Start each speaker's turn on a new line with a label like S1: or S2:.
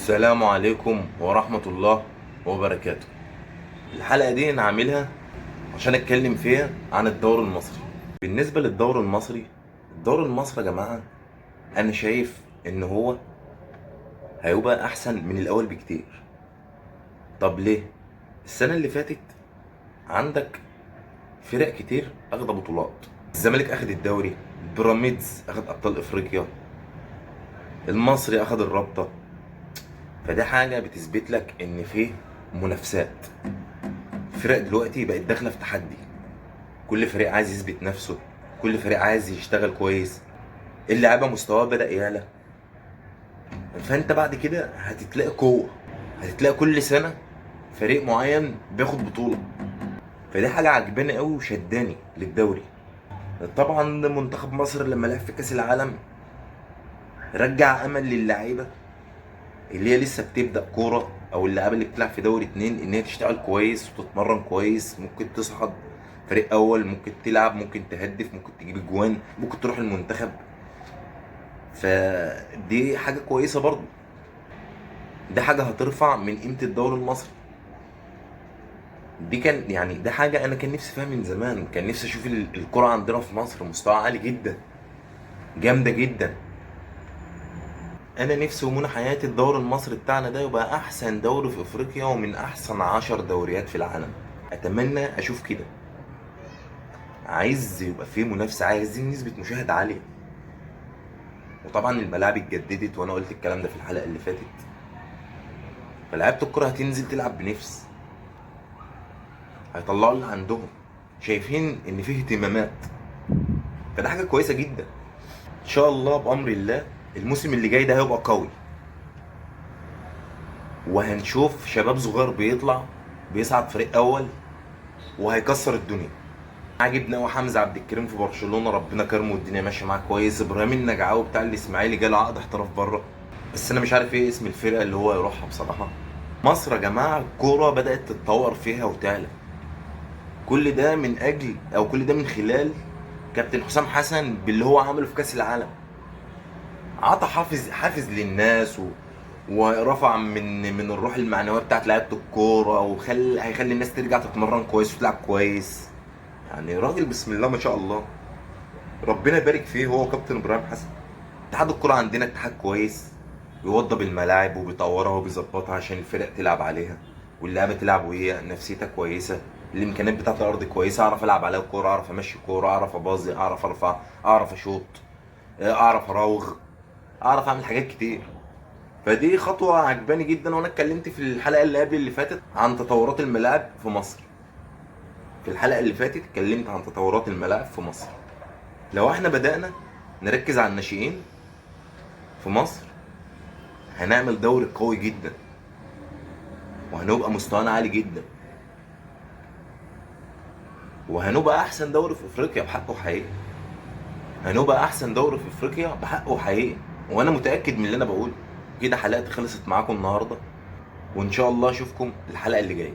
S1: السلام عليكم ورحمة الله وبركاته. الحلقة دي أنا عاملها عشان أتكلم فيها عن الدوري المصري. بالنسبة للدوري المصري، الدوري المصري يا جماعة أنا شايف إن هو هيبقى أحسن من الأول بكتير. طب ليه؟ السنة اللي فاتت عندك فرق كتير أخدة بطولات، الزمالك أخد الدوري، بيراميدز أخد أبطال إفريقيا، المصري أخد الرابطة. فده حاجة بتثبت لك إن فيه منافسات. الفرق دلوقتي بقت داخلة في تحدي، كل فريق عايز يثبت نفسه، كل فريق عايز يشتغل كويس، اللعيبة مستواه بدأ يعلى. فأنت بعد كده هتتلاقي قوة، هتتلاقي كل سنة فريق معين بياخد بطولة. فدي حاجة عجباني قوي وشداني للدوري. طبعا منتخب مصر لما لعب في كأس العالم رجع أمل للعيبة اللي هي لسه بتبدأ كورة، أو اللعيبة اللي بتلعب في دوري 2، إن هي تشتغل كويس وتتمرن كويس، ممكن تصعد فريق أول، ممكن تلعب، ممكن تهدف، ممكن تجيب أجوان، ممكن تروح المنتخب. فدي حاجة كويسة برضو، ده حاجة هترفع من قيمة الدوري المصري. دي كان يعني ده حاجة أنا كان نفسي فيها من زمان، كان نفسي أشوف الكرة عندنا في مصر مستوى عالي جدا، جامدة جدا. أنا نفسي ومنى حياتي الدوري المصري بتاعنا ده يبقى أحسن دوري في إفريقيا ومن أحسن 10 دوريات في العالم. أتمنى أشوف كده. عايز يبقى فيه منافسة، عايزين نسبة مشاهدة عالية. وطبعا الملاعب اتجددت، وأنا قلت الكلام ده في الحلقة اللي فاتت. فلعيبة الكرة هتنزل تلعب بنفس، هيطلعوا اللي عندهم، شايفين إن فيه اهتمامات، فده حاجة كويسة جدا. إن شاء الله بأمر الله الموسم اللي جاي ده هيبقى قوي، وهنشوف شباب صغير بيطلع بيصعد فريق أول وهيكسر الدنيا. عاجبني قوي حمزة عبد الكريم في برشلونة، ربنا كرمه والدنيا ماشية معاه كويس. ابراهيم النجعاوي بتاع الاسماعيلي جاله عقد احتراف بره، بس انا مش عارف ايه اسم الفرقة اللي هو يروحها بصراحة. مصر يا جماعة الكورة بدأت تتطور فيها وتعلى، كل ده من اجل او كل ده من خلال كابتن حسام حسن باللي هو عمله في كأس العالم. عطى حافز للناس ورفع من الروح المعنوية بتاعت لعيبة الكورة، هيخلي الناس ترجع تتمرن كويس وتلعب كويس. راجل بسم الله ما شاء الله، ربنا يبارك فيه هو كابتن ابراهيم حسن. اتحاد الكورة عندنا اتحاد كويس، بيوضب الملاعب وبيطورها وبيظبطها عشان الفرق تلعب عليها واللعيبة تلعب وهي نفسيتها كويسة، الامكانيات بتاعت الارض كويسة، اعرف العب عليها كورة، اعرف امشي كورة، اعرف ابازي، اعرف ارفع، اعرف اشوط، اعرف اراوغ، اعرف اعمل حاجات كتير. فدي خطوة عجباني جدا. وانا اتكلمت في الحلقة اللي قبل اللي فاتت عن تطورات الملاعب في مصر. في الحلقة اللي فاتت اتكلمت عن تطورات الملاعب في مصر. لو احنا بدأنا نركز على الناشئين في مصر هنعمل دوري قوي جدا، وهنبقى مستوانا عالي جدا، وهنبقى احسن دوري في افريقيا بحقه حقيقي. هنبقى احسن دوري في افريقيا بحقه حقيقي، وانا متأكد من اللي انا بقوله. كده حلقتي خلصت معاكم النهارده، وان شاء الله اشوفكم الحلقة اللي جاية.